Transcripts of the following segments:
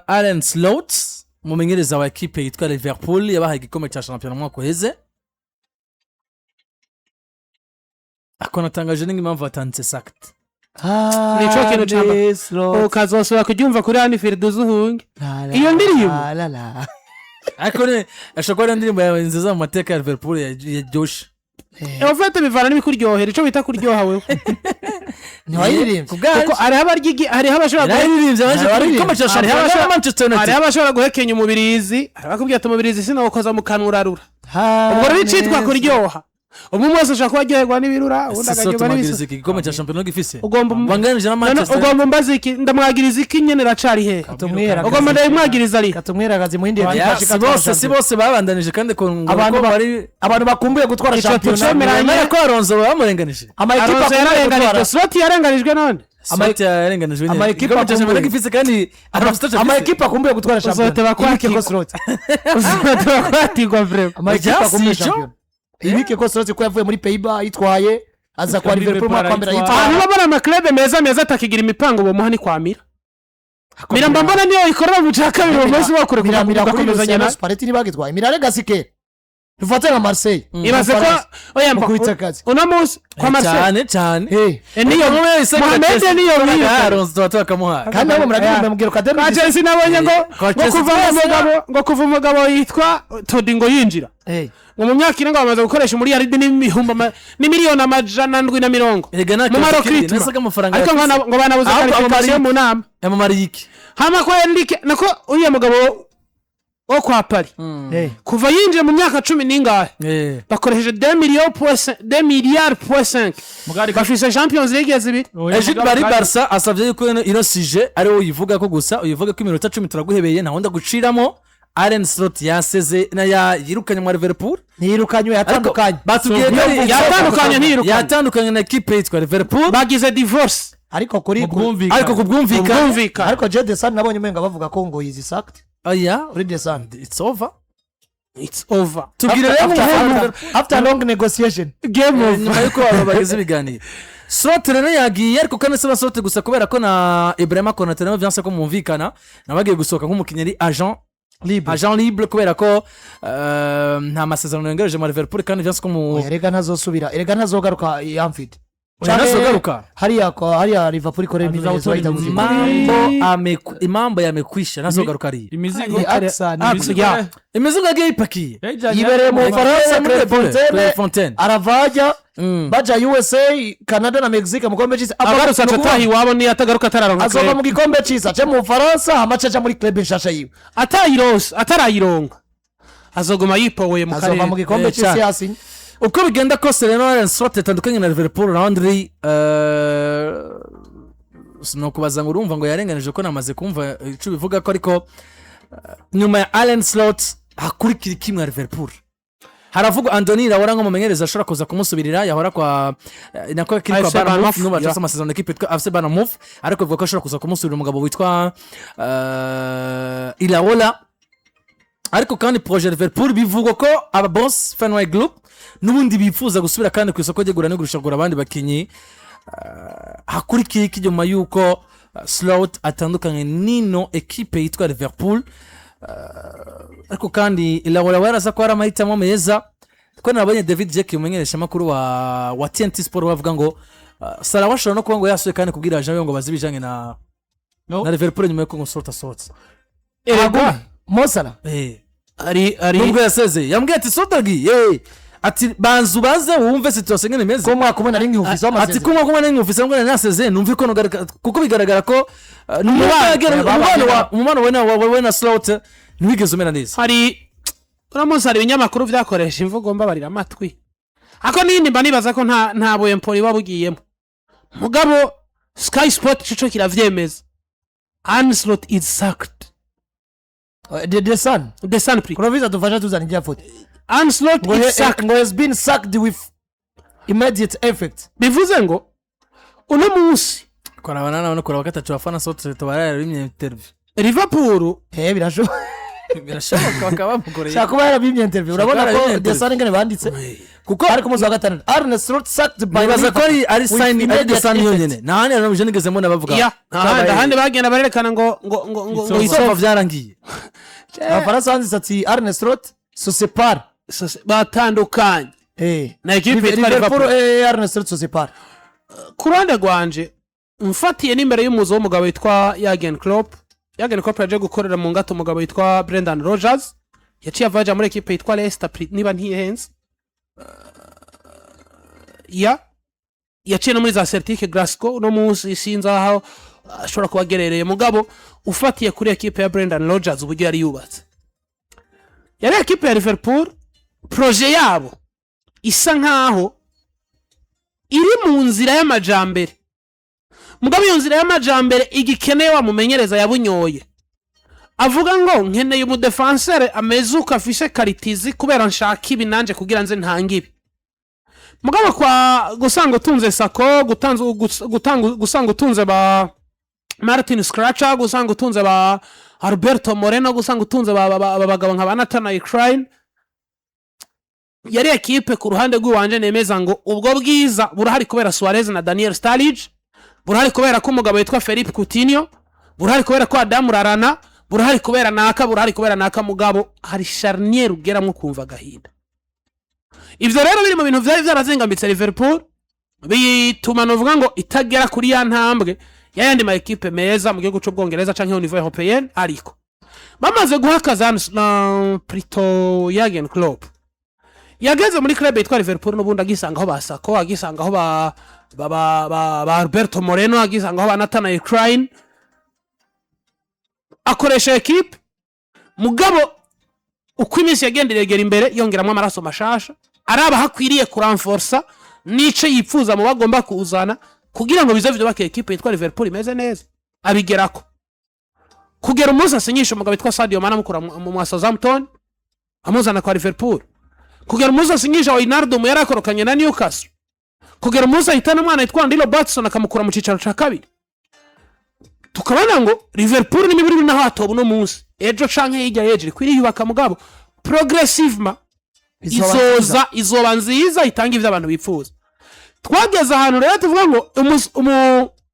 Arne Slot, umumenyereza wa ekipe yitwa Liverpool yabahaye igikombe cya shampiyona mu mwaka uheze, akonatangaje n'impamvu batanditse sacked. Nico kintu ukazosubira kuryumva kuri Anfield uzuhunge iyo ndirimbo. Ariko ashobora kuba ari indirimbo yawe nziza mu mateka ya Liverpool yaryoshe. Ufite bivana n'ibikuryohera, ico bita kuryoha wewe. Ntiwayiririmbye? Ku bwanjye. Kuko hariho hariho abashobora Yarayiririmbye abaje Hari ku gikombe cya hariho shampiyona na Manchester United. Hariho abashobora guhekenya umubirizi, hari abakubwira ati: "Umubirizi sinawukoza mu kanwa, urarura." Ubwo rero icitwa kuryoha, umwe wese ashobora kuba aryoherwa n'ibirura, ubundi Ese Slot akaryoherwa mwagiriza n'ibisa. iki gikombe cya shampiyona gifise Ugomba banganije na None Manchester. ugomba mbaza iki? Ndamwagiriza iki nyene? Racari hehe? Katumwera. Ugomba ndabimwagiriza ari Katumwera akazi mu yindi Ya, si bose babandanije kandi ko ngo Abantu ko bari abantu bakumbuye gutwara Ico shampiyona. tucemeranye. Bemera ko Alonso bamurenganije. Ama ekipe Alonso akumbuye yararenganijwe. gutwara. Slot yarenganijwe none. Slot yarenganijwe nyine. Ama ekipe Igikombe cya shampiyona akumbuye. gifise kandi Alonso Ama atacafise. ekipe akumbuye gutwara shampiyona. Uzoteba Ibike ko kwakirwa. Slot. Uzoteba kwatirwa vraiment. Ama ekipe Oya, akumbuye si ico. shampiyona. Ibike ko Slot ko yavuye muri Pays-Bas yitwaye, aza kwa Liverpool mu mwaka wa mbere Ahantu yitwaye. babona ama club meza meza atakigira imipango bomuha ni kwa Mira. Mira mba mbona niyo ikorera mu cya kabiri uwo munsi bakure Mira Mira kuri ugakomezanya Luciano na Spalletti ntibagitwaye. Mira legacy ke. Dufate nka Marseille. Ibaze ko oya Mu mba kubitsa akazi. uno munsi kwa Marseille. Cyane cyane. Niyo Mohamed niyo miyo. Alonso tuba twakamuhaye. Kandi nabo murabyumva mubwira Kwa Kademi. Chelsea nabonye ngo Kwa ngo Chelsea kuva twese. umugabo, ngo kuva umugabo yitwa Todi ngo yinjira, ngo mu myaka 4 ngo bamaze gukoresha umuriyaridi n'imiliyoni 770 Erega nta mu kibazo kindi, ma recrutement. nasaga amafaranga Ariko ngo yafise. ngo banabuze Ahubwo qualification mu nama. Yamamariye iki? Hama kwa Enrique nako, uriya mugabo wo kwa Paris, kuva yinjiye mu myaka cumi n'ingahe, bakoresheje 2 millions point 2 milliards point 5, bafise Champions League zibiri. Egide Bari Barca asabye yuko ino sujet ari wowe uyivuga ko gusa, uyivuga ko iminota 10 turaguhebeye, nta wundi aguciramo. Arne Slot yaseze na ya yirukanye mu Liverpool. Ntiyirukanywe, yatandukanye. Batubwiye ko Yatandukanye, ntiyirukanye. Yatandukanye na ekipe yitwa Liverpool. Bagize divorce. Ariko kuri Ariko ku bwumvikane. Ubwumvikane. Ariko je The Sun nabonye umenga bavuga ko ngo is sacked. Oya. Kuri The Sun. It's over. It's over. Tubwire rero After long negotiation. Game over. Nyuma y'uko aba bagize ibiganiro, Slot rero yagiye. Ariko kandi si na Slot gusa, kubera ko na Ibrahima Konate nawe byanse ko mwumvikana, nawe agiye gusohoka nk'umukinnyi ari agent libre. Agent libre, kubera ko nta masezerano yongereje mu Liverpool, kandi byanse ko mu Oya, erega ntazosubira, erega ntazogaruka Anfield. Oya, ntazogaruka. Hariya hariya Liverpool ikorera imyimenyerezo bahita Imizigo. Mambo yamekwisha, ntazogaruka ariya. Imizigo. Ni Aksa, ni Imizigo. Ya. Imizigo yagiye yipakiye. Yayijyanye. Yibereye mu Bufaransa. Muri Clairefontaine. Clairefontaine. Aravajya baja USA, Canada na Mexique mu gikombe cy'isi. Agarutse aca ataha iwabo, niyo atagaruka atararonka Azova club. mu gikombe cy'isi ace mu Bufaransa, hamace aja muri club nshasha yiwe. Atayironse, atarayironka, azoguma yipowe mu Azova mu karere. gikombe cy'isi Cyane. yasinye. Uko bigenda kose rero, Arne Slot yatandukanye na Liverpool. Roundly sinokubaza ngo urumva ngo yarenganije, ko namaze kumva icyo bivuga ko. Ariko nyuma ya Arne Slot hakurikira ikimwe ya Liverpool, haravugwa Andoni Iraola nk'umumenyereza ashobora kuza kumusubirira, yahora kwa nako kiri kwa AFC Bournemouth. Bournemouth, N'ubu bacitse amasezerano ekipe yitwa AFC Bournemouth, ariko bivuga ko ashobora kuza kumusubirira umugabo witwa Iraola. Ariko kandi projet Liverpool bivugwa ko aba boss Fenway Group n'ubundi bifuza gusubira kandi ku isoko ry'igura n'igurisha kugura abandi bakinnyi. Hakurikiye iki nyuma y'uko Slot atandukanye n'ino ekipe yitwa Liverpool? Ariko kandi Iraola we araza ko hari amahitamo meza, kuko nabonye David Jack, umumenyeshamakuru wa TNT Sport, bavuga ngo Salah ashobora no kuba ngo yasuye kandi kubwira Jean ngo bazi ibijyanye na No. na Liverpool nyuma y'uko ngo Slot asohotse. Erega Mo Salah. Ari Nubwo yasezeye, yambwiye ati: "Slot agiye," ati: "Banza ubaze wumve situation ingene imeze." Ko mwaka umwe nari nkihufise Ati w'amasezerano. ko mwaka umwe nkufise ngo nasezeye, numve ko nugaruka, kuko bigaragara ko umubano we na Slot ntiwigeze umera neza. Hari uno munsi hari ibinyamakuru byakoresha imvugo mbabarira amatwi, ako n'iyindi mba nibaza ko nta buempori buba bugiyemo. Mugabo Sky Sport cico kiravyemeza: Arne Slot is sacked. The Sun. The Sun pre Kuroviza dufasha tuzana ijya foto. Arne Slot Ngo is sacked. Ngo has been sacked with immediate effect. Bivuze ngo uno munsi Kurabana nawe no kuraba gatatu bafana Slot tubara yarimye interview. Liverpool Birashoboka. Birashoboka bakaba bamukoreye. Shaka kuba yarabimye interview, urabona Shaka ko yarabimye The Sun ingene banditse. Kuko Ariko umunsi wa gatandatu, Arne Slot sacked by Nibaza ko ari with sign ari immediate sign effect. yonyene. Nta handi hantu nigeze mbona bavuga. Ya, ahandi bagenda barerekana ngo ngo it's isofa over. vyarangiye. Abafaransa banditse ati: "Arne Slot se sépare." Batandukanye na ekipe yitwa Liverpool. Liverpool. Arne Slot se sépare. Ku ruhande rwanje, mfatiye n'imbere y'umuzo w'umugabo witwa Jurgen Klopp. Jurgen Klopp yaje gukorera mu ngato umugabo witwa Brendan Rodgers, yaciye avaja muri ekipe yitwa Leicester, niba ntihenze. Ya yaciye no muri za Celtic Glasgow. Uno munsi sinzi aho ashobora kuba agerereye, mugabo ufatiye kuri ekipe ya Brendan Rodgers, uburyo yari yubatse, yari ekipe ya Liverpool, projet yabo isa nkaho iri mu nzira y'amajambere, mugabo iyo nzira y'amajambere igikeneye wamumenyereza yabunyoye, avuga ngo nkeneye umudefansere ameze uko, afishe qualités, kubera nshaka ibi nanje kugira nze ntange ibi. Mugabo kwa gusanga utunze Sakho, gusanga utunze ba Martin Skrtel, gusanga utunze ba Alberto Moreno, gusanga utunze ba bagabo nka ba Nathaniel Clyne, yari ekipe ku ruhande rw'iwanje nemeza ngo ubwo bwiza burahari kubera Suarez na Daniel Sturridge, burahari kubera ko umugabo witwa Philippe Coutinho, burahari kubera ko Adamu Lallana, burahari kubera naka, burahari kubera naka, mugabo hari charnière ugeramo kumva agahinda. Ivyo rero biri mu bintu vyari vyarazingamitse Liverpool, bituma novuga ngo itagera kuri ya ntambwe y'ayandi ma ekipe meza mu gihugu c'Ubwongereza canke au niveau européen. Ariko bamaze guha akazi na plutôt Jurgen Klopp, yageze muri club yitwa Liverpool n'ubundi agisangaho ba Sakho, agisangaho ba Alberto Moreno, agisangaho ba Nathaniel Clyne, akoresha ekipe. Mugabo uko iminsi yagenda iregera imbere, yongeramo amaraso mashasha, araba hakwiriye kuramforsa n'ico yipfuza mu bagomba kuzana kugira ngo bize vyubake ekipe yitwa Liverpool imeze neza, abigerako kugera umunsi asinyisha umugabo witwa Sadio Mane, amukura mu Southampton amuzana kwa Liverpool, kugera umunsi asinyisha Wijnaldum yari akorokanye na Newcastle, kugera umunsi ahitana umwana witwa Andy Robertson akamukura mu cicaro ca kabiri. Tukabona ngo Liverpool n'imibiri naho hatoba uno munsi, ejo canke hirya y'ejo iriko iriyubaka, mugabo progressivement izoza izoba nziza, itanga ivyo abantu bifuza. Twageze ahantu rero tuvuga ngo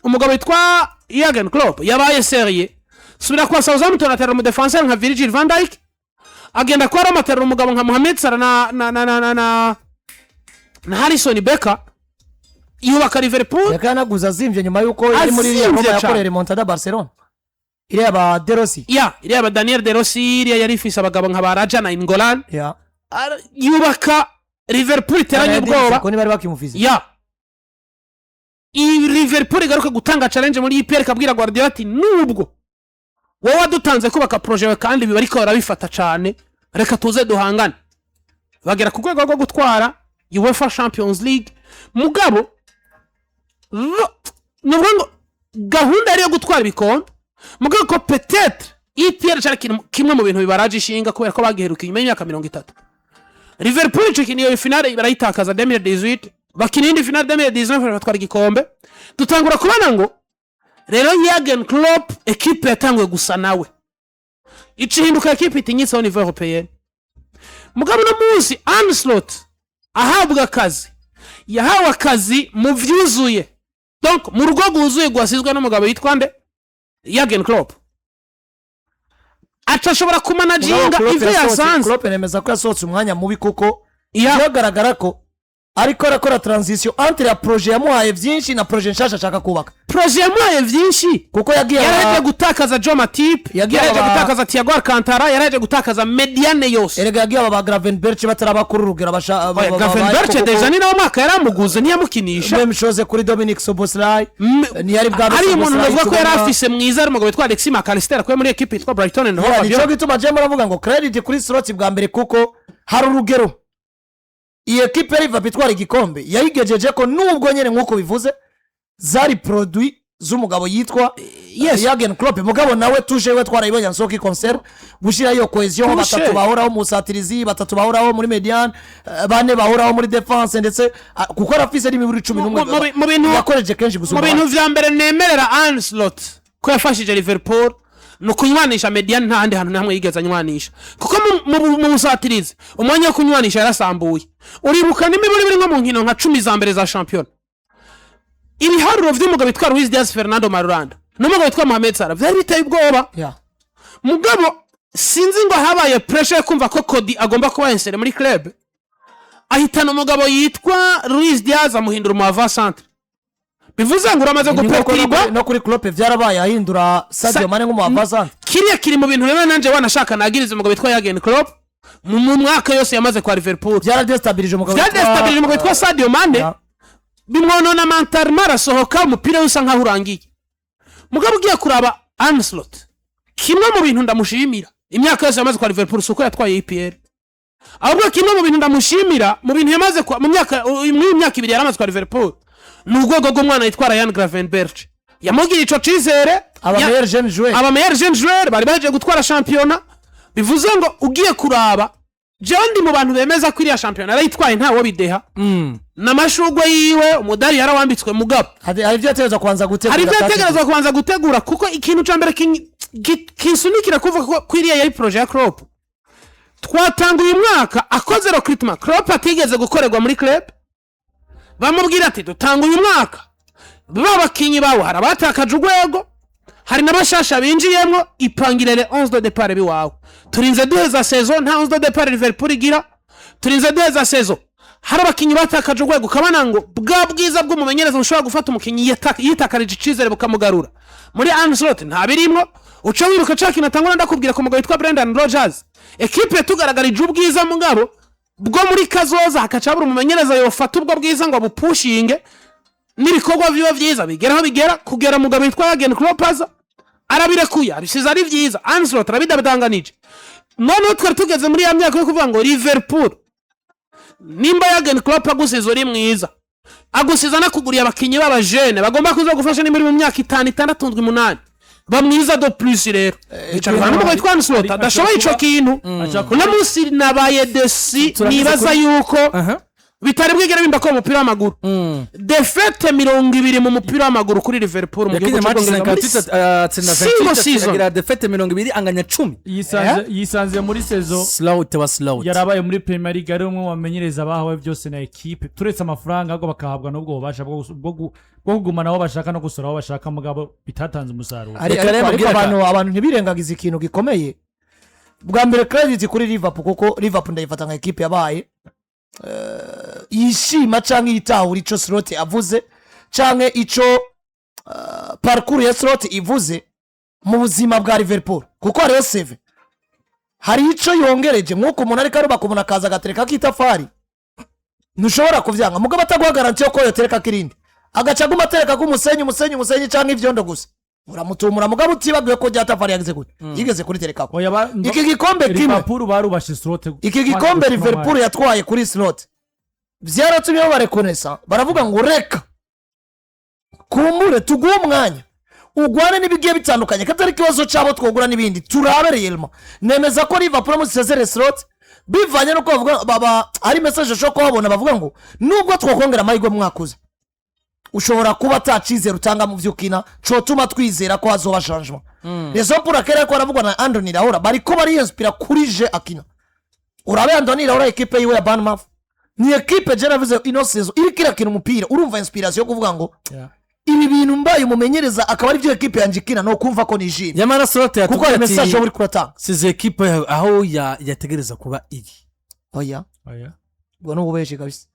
umugabo witwa Jurgen Klopp yabaye sérieux, subira kwa Southampton atera umudefenseur nka Virgil van Dijk, agenda kwa Roma atera umugabo nka Mohamed Salah na Harrison Becker, yubaka Liverpool. Reka, yanaguze azimvye nyuma yuko yari muri iriya Azimvye Roma yakoreye cane. remontada Barcelona, iriya ba De Rossi. Ya, iriya ba Daniel De Rossi, iriya yari ifise abagabo nka ba Radja Nainggolan. Yubaka Liverpool iteranye ubwoba. Ko ntibari bakimufise. Ya, iyi Liverpool igaruka gutanga challenge muri EPL, ikabwira Guardiola ati: "Nubwo wowe wadutanze kubaka projet yawe kandi biba, ariko barabifata cyane, reka tuze duhangane." Bagera ku rwego rwo gutwara UEFA Champions League. Mugabo ni ukuvuga ngo gahunda yari iyo gutwara ibikombe, mugabo ko peut-être EPL cyari kimwe mu bintu bibaraje ishinga, kubera ko bagiheruka inyuma y'imyaka 30. Liverpool ico kintu, iyo finale barayitakaza 2018, bakina iyindi finale 2019, batwara igikombe. Dutangura kubona ngo rero Jurgen Klopp ekipe yatanguye gusa nawe icihinduka ekipe itinyitse au niveau européen. Mugabo uno munsi Arne Slot ahabwa akazi, yahawe akazi mu vyuzuye, donc mu rugo rwuzuye rwasizwe n'umugabo yitwa nde? Jurgen Klopp. Aca ashobora kumanaginga ivyo yasanze. Klopp nemeza ko yasohotse umwanya mubi, kuko byagaragara ko ariko arakora transition entre ya projet yamuhaye byinshi na projet nshasha ashaka kubaka. Projet yamuhaye vyinshi. Kuko yagiye Yaraheje gutakaza Joe Matip, Yagiye yaraheje gutakaza Thiago Alcantara, yaraheje gutakaza médiane yose. Erega yagiye aba ba Gravenberch batarabakura urugero Oya, Gravenberch déjà ni nawe mwaka yaramuguze, ntiyamukinisha. Même chose kuri Dominic Szoboszlai. Ntiyari bwa Hari umuntu Szoboszlai navuga ko yari tubona. afise mwiza, ari umugabo witwa Alexis Mac Allister akuye muri ekipe yitwa Brighton and Hove Yeah, nico Albion. gituma je muravuga ngo credit kuri Slot bwa mbere, kuko hari urugero iyi ekipe ya Liverpool itwara igikombe yayigejeje ko, nubwo nyene nk'uko bivuze zari produit z'umugabo yitwa Jurgen Klopp, mugabo nawe tuje we twarayibonye nsoki concert gushira iyo cohésion. Touche. Batatu bahoraho mu satirizi, batatu bahoraho muri médiane, bane bahoraho muri défense, ndetse kuko arafise n'imiburi 11 Mu bintu yakoreje kenshi mu gusumba bintu vya mbere nemerera Arne Slot ko yafashije Liverpool. Ni ukunywanisha médiane, nta handi hantu na hamwe yigeze anywanisha, kuko mu busatirizi umwanya wo kunywanisha yarasambuye. Uribuka n'imiburi biri nko mu nkino nka 10 za mbere za shampiyona, ibiharuro vy'umugabo witwa Luis Diaz, Fernando Marulanda n'umugabo witwa Mohamed Salah vyari biteye ubwoba. Mugabo sinzi ngo habaye pressure yo kumva ko Cody agomba kuba inséré muri club, ahitana umugabo yitwa Luis Diaz, amuhindura umu avant centre, bivuze ngo uramaze Ni nko guperturba. No kuri Klopp byarabaye, ahindura Sadio Mane nk'umu avant-centre. Kiriya kiri mu bintu rero nanje wanashaka nagiriza umugabo witwa Jurgen Klopp mu mwaka yose yamaze kwa Liverpool. Byaradestabilije umugabo Byadestabilije umugabo witwa Sadio Mane, bimwonona mentalement, arasohoka umupira we usa nkaho urangiye. Mugabo ugiye kuraba Arne Slot, kimwe mu bintu ndamushimira imyaka yose yamaze kwa Liverpool si uko yatwaye EPL, ahubwo kimwe mu bintu ndamushimira mu bintu yamaze mu myaka, muri iyi myaka 2 yaramaze kwa Liverpool, ni urwego rw'umwana yitwa Ryan Gravenberch. Yamugiriye ico cizere. Aba meilleur jeune joueur. Aba meilleur jeune joueur, bari baje gutwara shampiyona. Bivuze ngo ugiye kuraba, jewe ndi mu bantu bemeza ko iriya shampiyona yarayitwaye, ntawo bideha n'amashurwe yiwe, umudari yarawambitswe. Mugabo hari ibyo yategerezwa kubanza gutegura. Hari ibyo yategerezwa kubanza gutegura, kuko ikintu cya mbere kinsunikira kuvuga ko iriya yari projet ya Klopp, twatanga uyu mwaka akoze recrutement Klopp atigeze gukorerwa muri club. Bamubwira ati: "Dutanga uyu mwaka, ba bakinyi bawe hari abatakaje urwego, hari n'abashasha binjiyemwo, ipangire le 11 de départ biwawe." Turinze duheza saison nta 11 de départ Liverpool igira. Turinze duheza saison hari abakinyi batakaje urwego, ukabona ngo bwa bwiza bw'umumenyereza bushobora gufata umukinyi yitakarije icizere bukamugarura, muri Arne Slot nta birimwo. Uca wiruka ca kintu atangura ndakubwira ku mugabo witwa Brendan Rodgers: ekipe tugaragarije ubwiza, mugabo bwo muri kazoza hakaca habura umumenyereza yofata ubwo bwiza ngo abupushinge n'ibikorwa biba byiza bigera aho bigera. Kugera mugabo witwa Jurgen Klopp aza, arabirekuye, abisize ari byiza, Arne Slot arabidadanganije. Noneho twari tugeze muri ya myaka yo kuvuga ngo Liverpool, nimba Jurgen Klopp agusize uri mwiza, agusize anakuguriye abakinnyi b'abajene bagomba kuza gufasha nimba uri mu myaka 5, 6, 7, 8, bamwiza de plus. Rero bicarana n'umugabo witwa Arne Slot adashoboye ico kintu. Uno munsi nabaye déçu. Turagize nibaza yuko bitari bwigere bimba ko mu mupira w'amaguru, défaite 20 mu mupira w'amaguru kuri Liverpool mu gihugu Yakinye match cy'Ubwongereza muri 58, atsinda single 28, season. Agira défaite 20, anganya 10. Yisanze muri saison Slot wa Slot. Yarabaye muri Premier League ari umwe mu bamenyereza bahawe byose na ekipe, turetse amafaranga, ahubwo bakahabwa n'ubwo bubasha bwo kugumana aho bashaka no gusura aho bashaka, mugabo bitatanze umusaruro. Reka rero Ariko mbwira abantu ntibirengagize ikintu gikomeye. Bwa mbere, credit kuri Liverpool, kuko Liverpool ndayifata nka ekipe yabaye yishima canke yitahura ico Slot avuze canke ico parcours ya Slot ivuze mu buzima bwa Liverpool, kuko hariyo seve, hari ico yongereje. Nk'uko umuntu ariko arubaka, umuntu akaza agatereka k'itafari, ntushobora kuvyanga, mugabo ataguha garantie yo ko yotereka kirindi, agaca aguma atereka k'umusenyi, umusenyi, umusenyi canke ivyondo gusa, uramutumura. Mugabo utibagiwe ko rya tafari yagize gute, yigeze kuriterekako. Oya, Iki gikombe kimwe, Liverpool barubashe Slot. iki gikombe Liverpool yatwaye kuri Slot byaratumye babarekonesa, baravuga ngo reka kumbure tuguhe umwanya ugwane n'ibigiye bitandukanye, katari ikibazo cyabo twogura n'ibindi turabe. Réellement nemeza ko Liverpool musezere Slot bivanye nuko bavuga baba ari message ushobora kuhabona, bavuga ngo nubwo twakongera amahirwe mu mwaka uza, ushobora kuba atacizere utanga mu byo ukina cotuma twizera ko hazoba changement. Raison pour laquelle ariko baravugwa na Andoni Iraola, bariko bariyinspira kuri je akina. Urabe Andoni Iraola, ekipe yiwe ya Bournemouth ni ekipe je navuze ino saison iriko irakina umupira, urumva inspiration yo kuvuga ngo ibi bintu mbaye umumenyereza akaba ari byo ekipe yanjye ikina, no kumva ko nishimye, Nyamara Slot kuko yatubwiye hari message ati uba uri kuratanga. Size ekipe aho yategereza kuba iri. Oya. Oya. Ubwo ni ububeshi kabisa.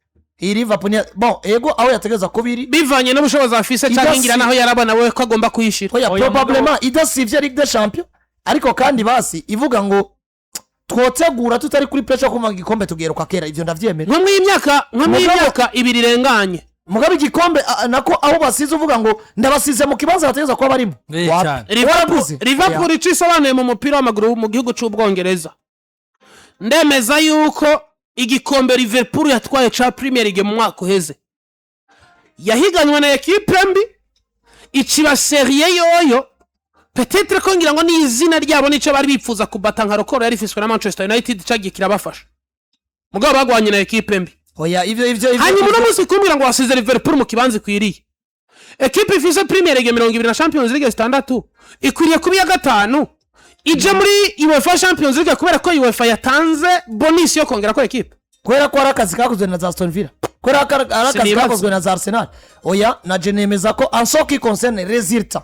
Iyi Liverpool bon, ego, aho yategereza kuba iri bivanye n'ubushobozi afise cyangwa ingira naho yarabona we ko agomba kuyishira. Oya. Oya, Probablement idasivye Ligue des Champions, ariko kandi basi ivuga ngo twotegura tutari kuri pressure yo kumva ngo igikombe tugiheruka kera, ivyo ndavyemera. Nko mu myaka 2 irenganye. Mugabe igikombe nako aho basize, uvuga ngo ndabasize mu kibanza bategereza kuba barimo. Wapi? Cyane. Waraguze. Liverpool icyo isobanuye mu mupira w'amaguru mu gihugu cy'Ubwongereza, ndemeza yuko igikombe Liverpool yatwaye ca Premier League mu mwaka uheze, yahiganywe na ekipe mbi, iciba série yoyo. Peut-être ko ngira ngo ni izina ryabo nicyo bari bifuza kubata nka record yari ifiswe na Manchester United, cagiye kirabafasha, mugabo bagwanye na ekipe mbi. Oya, ivyo Hanyuma uno munsi kumbwira ngo wasize Liverpool mu kibanza ikwiriye. Ekipe ifise Premier League 20 na Champions League zitandatu ikwiriye kuba iya gatanu ije muri UEFA Champions League, kubera ko UEFA yatanze bonus yo kongera ko ekipe. Kubera ko ari akazi kakozwe na za Aston Villa, kubera ko ari akazi Sinibaza. kakozwe na za Arsenal. Oya, na je nemeza ko en ce qui concerne résultat,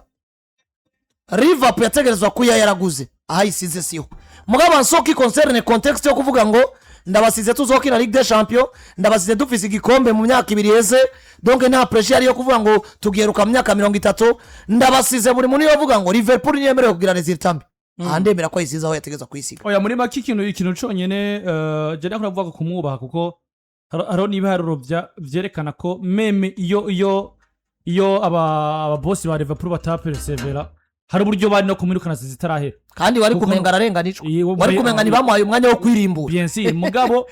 Liverpool yategerezwa kuya yaraguze aho ayisize siho. Mugabo en ce qui concerne contexte yo kuvuga ngo ndabasize tuzokina Ligue des Champions, ndabasize dufise igikombe mu myaka 2 iheze, donc nta pressure yari yo kuvuga ngo tugiheruka mu myaka 30, ndabasize, buri muntu yovuga ngo Liverpool ntiyemerewe kugira résultat mbi. Aha ndemera ko ayisize aho yategerezwa kuyisiga. Oya, muri make ikintu conyene, je ndakunda kuvuga ko kumwubaha, kuko hariho n'ibiharuro vyerekana ko même iyo ababosi ba Liverpool bataperesevera, hari uburyo bari no kumwirukana zitarahera. Kandi wari Kuko- kumenga ararenganijwe. Iyo- Wari kumenga ntibamuhaye umwanya wo kwirimbura. Bien sûr, mugabo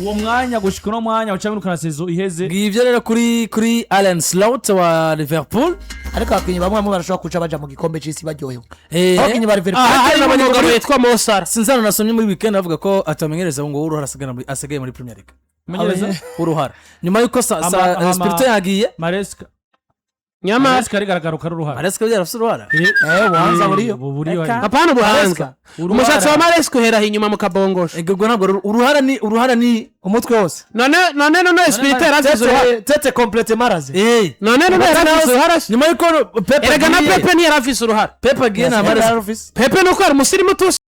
uwo mwanya gushika uno mwanya uca wirukana saison iheze. Ngibyo rero kuri Arne Slot wa Liverpool. Ariko abakinnyi bamwe bamwe barashobora kuca baja mu gikombe c'isi baryohewe. Abakinnyi ba Liverpool. Aha harimo umugabo yitwa Mo Salah. Sinzano nasomye muri weekend avuga ko atamenyereza ngo uruhara asigaye muri Premier League. Umenyereza? Uruhara nyuma yuko Spirito yagiye. Maresca. Nyamara Maresca arigaragaruka ari uruhara. Maresca byarafise uruhara. Ubuhanza buriyo. Buriyo. Apana ubuhanza. Uruhara. Umushatsi wa Maresca uhera inyuma mu kabongosho. Ego, ubwo ntabwo uruhara ni uruhara ni Umutwe wose. None Spirito yari afise uruhara. Tête complètement rasée. None yari afise uruhara se? Nyuma yuko Pepe Erega na agiye. Pepe ntiyari afise uruhara. Pepe agiye na Maresca. Pepe nuko yari umusirimu tusi.